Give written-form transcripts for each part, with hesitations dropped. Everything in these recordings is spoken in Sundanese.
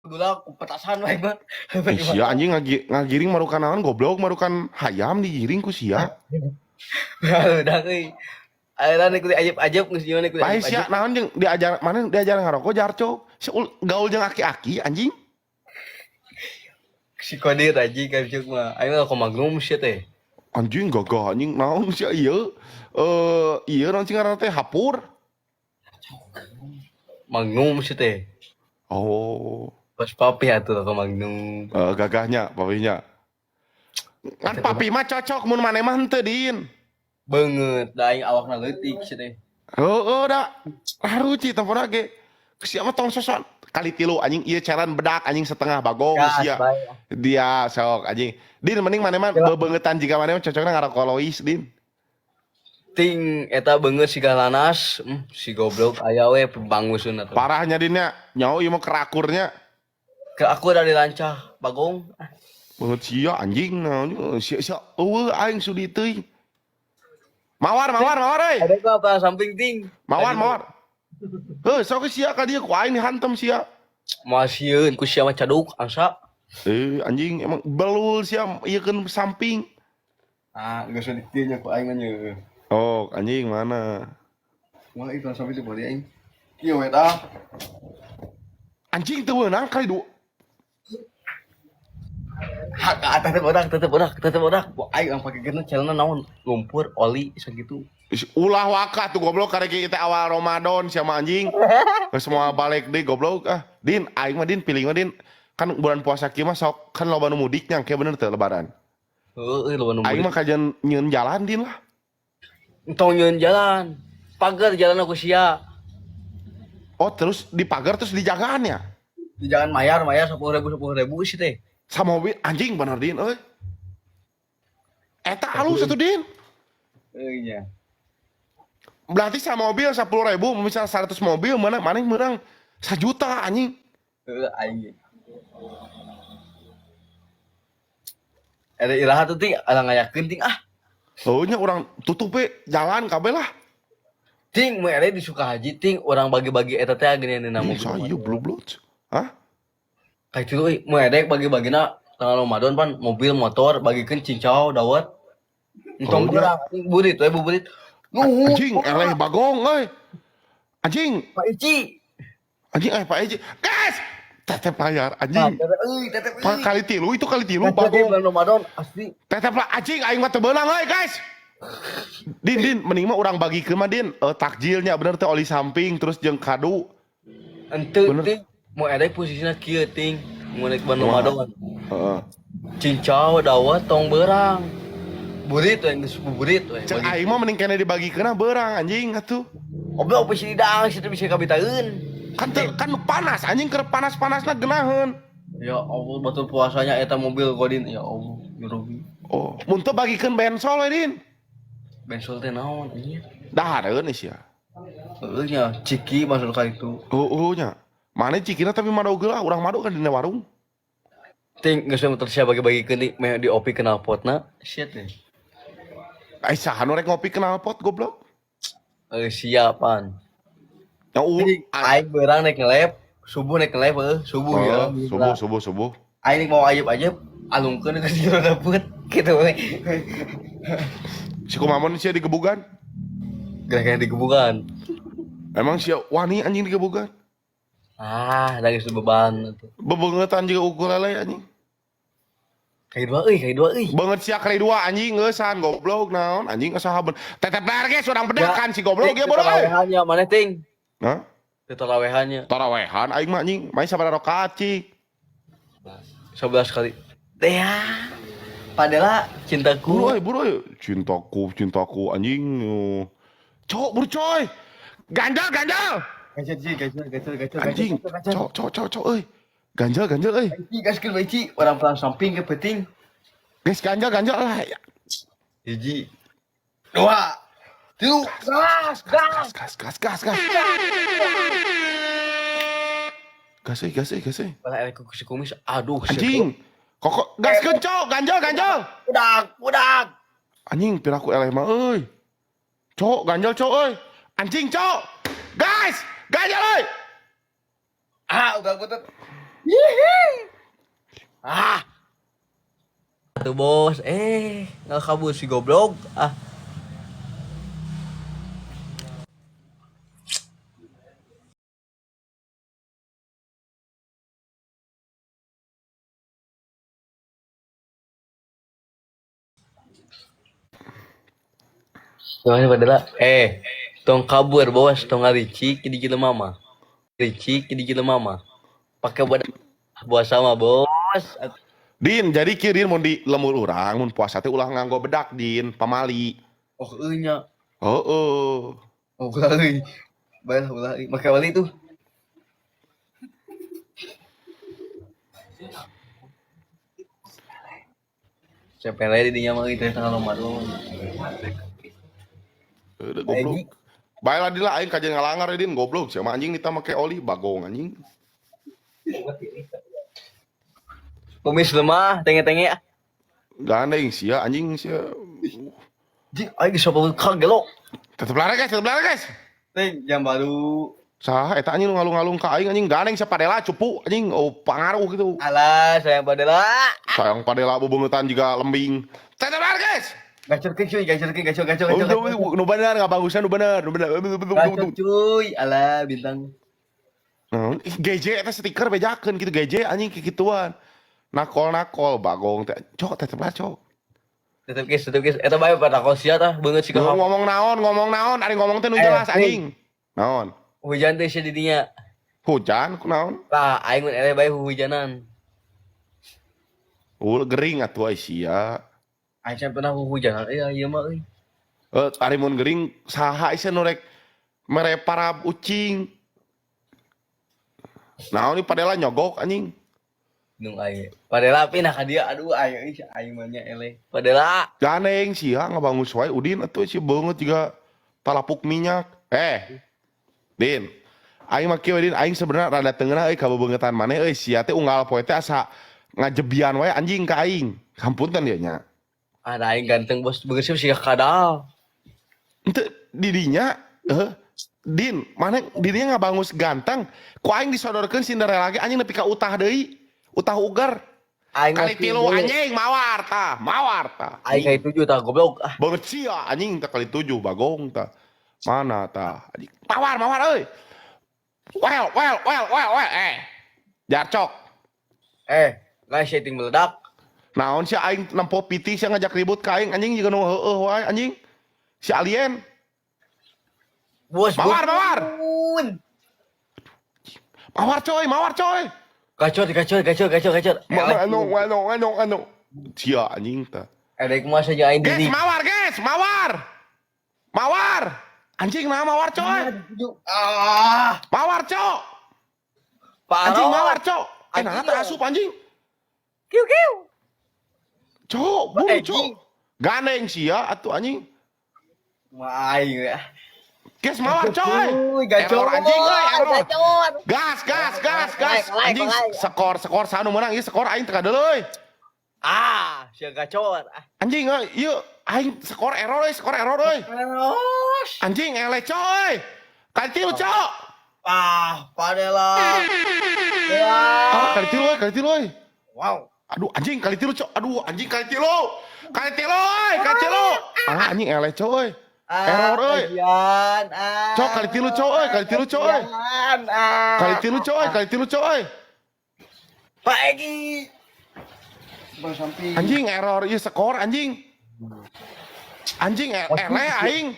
Gula petasan wae mah. Eh, sia anjing ngagiring marukan naon goblok, marukan hayam digiring ku sia. Udah euy. Ayeuna nih kudu ajeb-ajeb geus gimana kudu Pae sia ajeb-ajeb. Naon jeung diajar mana diajar ngarokok jarco. Si gaul jeung aki-aki anjing. Si Kodir anjing kayak mah. Aing mah Magnum sia teh. Anjing gagah anjing naon sia ieu? Eh, ieu naon sih ngaranna teh hapur? Magnum sia teh. Oh. Pas papi atuh ke Magnum. Eh, gagahnya papinya. Kan papi mah cocok mun maneh mah henteu, Din. Beungeut da aing awakna leutik sia teh. Heeh da. Haruci tempona ge. Sia mah tong sosok kali tilu anjing ieu ceran bedak anjing setengah bagong Gas sia. bae. Dia sok anjing. Din, mending maneh mah bebeungetan jiga maneh mah cocokna ngarokok Lois, Din. Ting eta beungeut siga lanas, si goblok aya we banguseun atuh. Parahnya, Din, nya. Nyaho ieu mah kerakurnya. Ke aku udah dilancah bagong. Beungeut sia anjing naon sia sia eueuh aing sudi teuing. Mawar, mawar, mawar euy. Ada kok apa samping ting. Mawar, mawar. Heuh, sok sia ka dieu ku aing dihantem sia. Moal sieun ku sia mah caduk angsa. Eh, anjing emang belul sia ieu keun samping. Ah, geus dieu nya ku aing mah nya. Oh, anjing mana? Wah, itu sampai itu bari aing. Kieu we tah. Anjing teu meunang kali dua. Hak ke atas tetep odak, tetep odak, tetep odak. Wah, aing ang pake geuna celana naon? Lumpur, oli sakitu. Ulah waka tuh goblok karek kita awal Ramadan sama anjing. Geus semua balik deui goblok ah. Din, aing mah Din pilih mah Din. Kan bulan puasa kieu mah sok kan loba nu mudik nya kayak bener teu lebaran. Heeh, loba nu Aing mudik. mah kajian nyieun jalan, Din, lah. Entong nyieun jalan. Pagar jalan aku sia. Oh, terus di pagar terus dijagaan ya? Di jalan mayar, mayar 10.000 10.000 sih teh. Sama mobil anjing bener, Din euy. Eta halus atuh, Din. Euy nya. Berarti sama mobil 10.000 misal 100 mobil mana mana yang menang 1 juta anjing. Heeh, aing. Ada iraha tuh ting, ada ngayakeun ting ah. Oh nya urang tutup we jalan kabeh lah. Ting, mun ere di Sukahaji ting, urang bagi-bagi eta teh geuning dina Ih, mobil. saya belum. Hah? Kayak itu euy, mun ere bagi-bagina tanggal Ramadan pan mobil motor bagikeun cincau dawet. Entong Oh, nya. beurang anjing burit we buburit. Nuhun. Anjing eleh bagong euy. Anjing, Pak Ici. Anjing eh Pak Eji. Gas! Tetep layar Nah, anjing. tetep euy, tetep Pa, euy. kali tilu itu kali tilu Tetep bagong. bulan Ramadan asli. Tetep lah anjing aing mah teu beunang euy, guys. Din, Din, mending mah urang bagikeun mah, Din. Eh, takjilnya bener teh oli samping terus jeung kadu. Ente Bener. ting, mun ere posisina kieu ting, mun rek bulan Kumaha? Ramadan. Heeh. Cincau dawet tong beurang. Burit we geus buburit we. Cek aing mah mending kene dibagikeun beurang anjing atuh. Goblok bisa didang situ bisa kabitaeun. Kan teu, kan panas anjing keur panas-panasna geunaheun. Ya Allah, batur puasanya eta mobil godin ya Allah, ya Rabbi. Oh, mun teu bagikeun bensol we, Din. Bensol teh naon anjir? Dahareun sia. Heueuh nya, ciki maksud ka itu. Heueuh nya. Mana cikina tapi mado geus lah, urang mado kan dina warung. Ting geus motor sia bagi-bagikeun di meh di opi knalpotna. Shit deh. Ai saha nu rek ngopi knalpot goblok? Eh siapan. Ya Ting, aing beurang naik ngelep, subuh naik ngelep heueuh, subuh ya. Oh, subuh subuh subuh. Aing mau ajeb-ajeb alungkeun ke jero dapet gitu we. Si Kumamon sia digebugan. Gara-gara digebukan. Emang sia wani anjing digebugan? Ah, da geus beban atuh. Bebeungetan juga ukulele anjing. Kali dua euy, kali dua euy. Beungeut sia kali dua anjing ngeusan goblok naon anjing saha ben. Tetep layar geus urang bedakan si goblok ya bodoh euy. Tarawehannya mana ting? Hah? Tarawehannya Tarawehan aing mah anjing, main sabaraha rakaat cik. 11 kali. Deh ya. Padahal Buru cintaku. euy, buru euy. Cintaku, cintaku anjing. Cok, buru coy. Ganjal, ganjal. Gacor, gacor, gacor, gacor, Anjing. Cok, cok, cok, cok euy. Ganjal, ganjal euy. Ici, gaskeun bae Ici. Orang pelang samping ke penting. Guys, ganjal, ganjal lah. Ya. Hiji. Dua. Tilu. Gas, gas. Gas, gas, gas, gas. Gas, euy, gas, euy, gas, euy. Malah elek ku si kumis. Aduh, Anjing. Kok gaskeun cok, ganjal, ganjal. Udak, udak. Anjing, piraku eleh mah euy. Cok, ganjal cok euy. Anjing cok. Guys, ganjal euy. Ah, udah putet. Ah. Tuh bos, nggak kabur si goblok. Ah. Gimana padahal? Tong kabur bos, tong ngaricik di jelema mama. Licik di jelema mama. Pakai badak puasa mah bos. Din, jadi kieu Din mun di lemur urang mun puasa teh ulah nganggo bedak Din, pamali. Oh, euy nya. Heeh. Oh, ulah euy. Bae ulah euy. Make wali tuh. Sepele di dinya mah teh tanggal Ramadan. Udah goblok. Bae lah Din lah aing kajian ngalangar ya, Din goblok. Siapa anjing nita make oli bagong anjing. Kumis lemah, tenge-tenge. Gandeng sia anjing sia. Jing, aing geus sapa kagelok. Tetep lari guys, tetep lari guys. Teng, jam baru. Saha eta anjing nu ngalung-ngalung ka aing anjing gandeng sia padela cupu anjing oh pangaruh gitu. Alah, sayang padela. Sayang padela bebengetan juga lembing. Tetep lari guys. Gacorkeun cuy, gacorkeun, gacor, gacor, Oh, gacor. nu bener nggak bagusnya nu bener, nu bener. Gacor cuy, alah bintang. Nah, ih, GJ eta stiker bejakeun gitu GJ anjing kikituan. Nakol-nakol bagong teh. Cok tetep lah cok. Tetep guys, tetep guys. Eta bae pada sia tah beungeut si Ngomong naon, ari ngomong teh nu jelas anjing. Naon? Hujan teh sia di dinya. Hujan kunaon? Tah, aing mun eleh bae hujanan. Ul gering atuh ai sia. Aing can pernah hujanan euy ieu mah euy. Ari mun gering saha sia nu rek mere parab ucing. Naon ieu padela nyogok anjing. Nung aing. Padela pindah ka dia, aduh aing euy aing mah nya eleh. Padela Gandeng sia ngabangus wae Udin atuh sia beungeut jiga talapuk minyak. Din. Aing mah kieu Din, aing sebenarnya rada teu ngeunah euy ka bebeungeutan maneh euy sia teh unggal poe teh asa ngajebian wae anjing ka aing. Hampunten dia nya. Ah, aing ganteng bos, beungeut sih kadal. Henteu didinya Din, maneh didinya ngabangus ganteng, ku aing disodorkeun Cinderella ge anjing nepi ka utah deui. Utah ugar. Aing Kali tilu anjing mawar tah, mawar tah. Aing kali tujuh tah goblok. Ah, Banget sia anjing tah kali tujuh bagong tah. Mana tah? Anjing. Mawar, mawar euy. Well, well, well, well, well. Jarcok. Lah setting meledak. Naon sia aing nempo piti sia ngajak ribut ka aing anjing jiga nu heueuh wae anjing. Si alien. Bos, Mawar, mawar. Mawar coy, mawar coy. Gacor, gacor, gacor, gacor, gacor. Anu, anu, anu, anu. Sia anjing tah. Rek mah saja aing Guys, diri. mawar, guys, mawar. Mawar. Anjing nah mawar coy. Ah, Mawar, cok. Anjing mawar, cok. Nah teh asup anjing. Kiu kiu. Cok, buru cok. Gandeng sia atuh anjing. Mah aing ya. Guys, mawar coy. Gacor Error anjing euy, error. Gacor. Gas, gas, gas, gas. Anjing skor sanu menang ieu skor aing teu kadeuleu euy. Ah, sia gacor. Anjing euy, ieu aing skor error euy, skor error euy. Anjing eleh coy. Kali tilu, cok. Ah, padela. Ah, kali tilu euy, kali tilu euy. Wow. Aduh, anjing kali tilu, cok. Aduh, anjing kali tilu. Kali tilu euy, kali tilu. Ah, anjing eleh coy. Error euy. Cok kali tilu cok euy, kali tilu cok euy. Kali tilu cok euy, kali tilu cok euy. Pak Egi. Anjing error ieu skor anjing. Anjing eleh aing.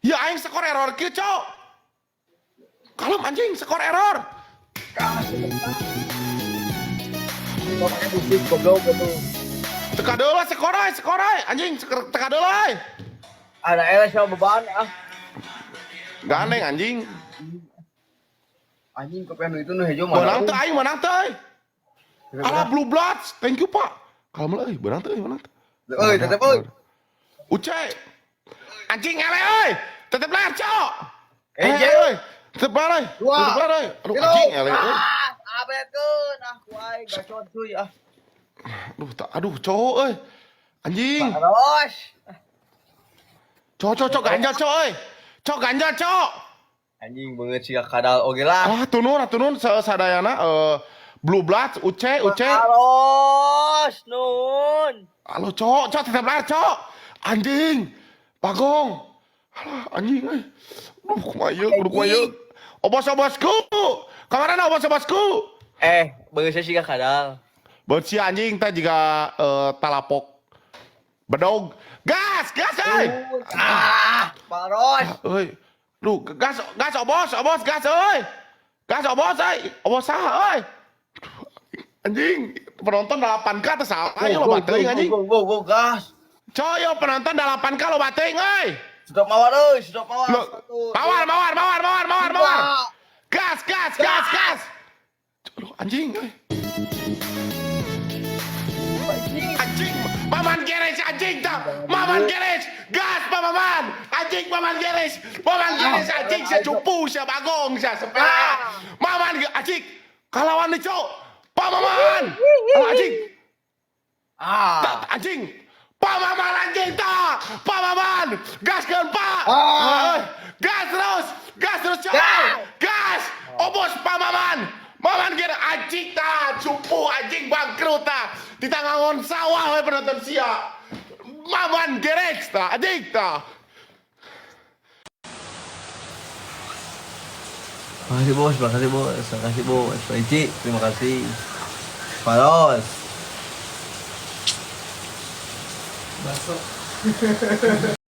Ya aing skor error kieu cok. Kalem anjing skor error. Teka deula skor euy, skor euy. Anjing teka deula euy. Ada eleh sama beban ah. Gandeng anjing. Anjing kepen itu nu hejo mana. Menang teu aing, menang teu euy. Alah Blue Bloods, thank you Pak. Kalem euy, menang teu euy, menang teu. Euy, tetep euy. Uce. Anjing eleh euy. Tetep layar, cok. Eh, euy. Tetep layar euy. Tetep layar euy. Aduh anjing eleh euy. Abetkeun ah ku aing gacor cuy ah. Aduh, aduh cowok euy. Anjing. Terus. Cok, cok, cok, ganja cok euy. Cok ganja cok. Anjing beungeut siga kadal oge lah. Ah, tunun, tunun sadayana Blue Bloods, UC, UC. Aros, nun. Halo, cok, cok, tetap layar, cok. Anjing. Bagong. Alah, anjing euy. Duh, kumaha ieu, kudu kumaha ieu. Obos-obosku. Kamarana obos-obosku? Eh, bageusnya sih kadal. Buat si anjing teh juga talapok. Bedog. Gas, gas euy. Ah, Paros. Euy. Lu gas, gas obos, obos gas euy. Gas obos euy. Obos saha euy. Anjing, penonton 8K teh salah ieu loba teuing anjing. Go, go, go, gas. Coy, yo penonton 8K loba teuing euy. Sudah mawar euy, sudah mawar. Lo, Satu, mawar, mawar, mawar, mawar, mawar, dua. mawar. Gas, gas, gas, gas. Aduh, anjing euy. Anjing, Maman Geres anjing tak. Maman Geres, gas Pak Maman. Anjing Maman Geres. Maman Geres anjing saya cupu, saya bagong, saya sepeda. Maman anjing. Kalawan nih, Cok. Pak Maman. Alah, anjing. Ah. Tak, anjing. Pak Maman anjing tak. Pak Maman, gaskeun Pak. Ah. Eh, gas terus, gas terus Cok. Gas. Gas. Obos Pak Maman. Maman kira anjing tak, cupu anjing bangkrut tak. Di tangangon sawah we penonton sia. Maman gerek tak, anjing tak. Makasih bos, makasih bos, makasih bos. Pak Ici, terima kasih. Paros. Bakso.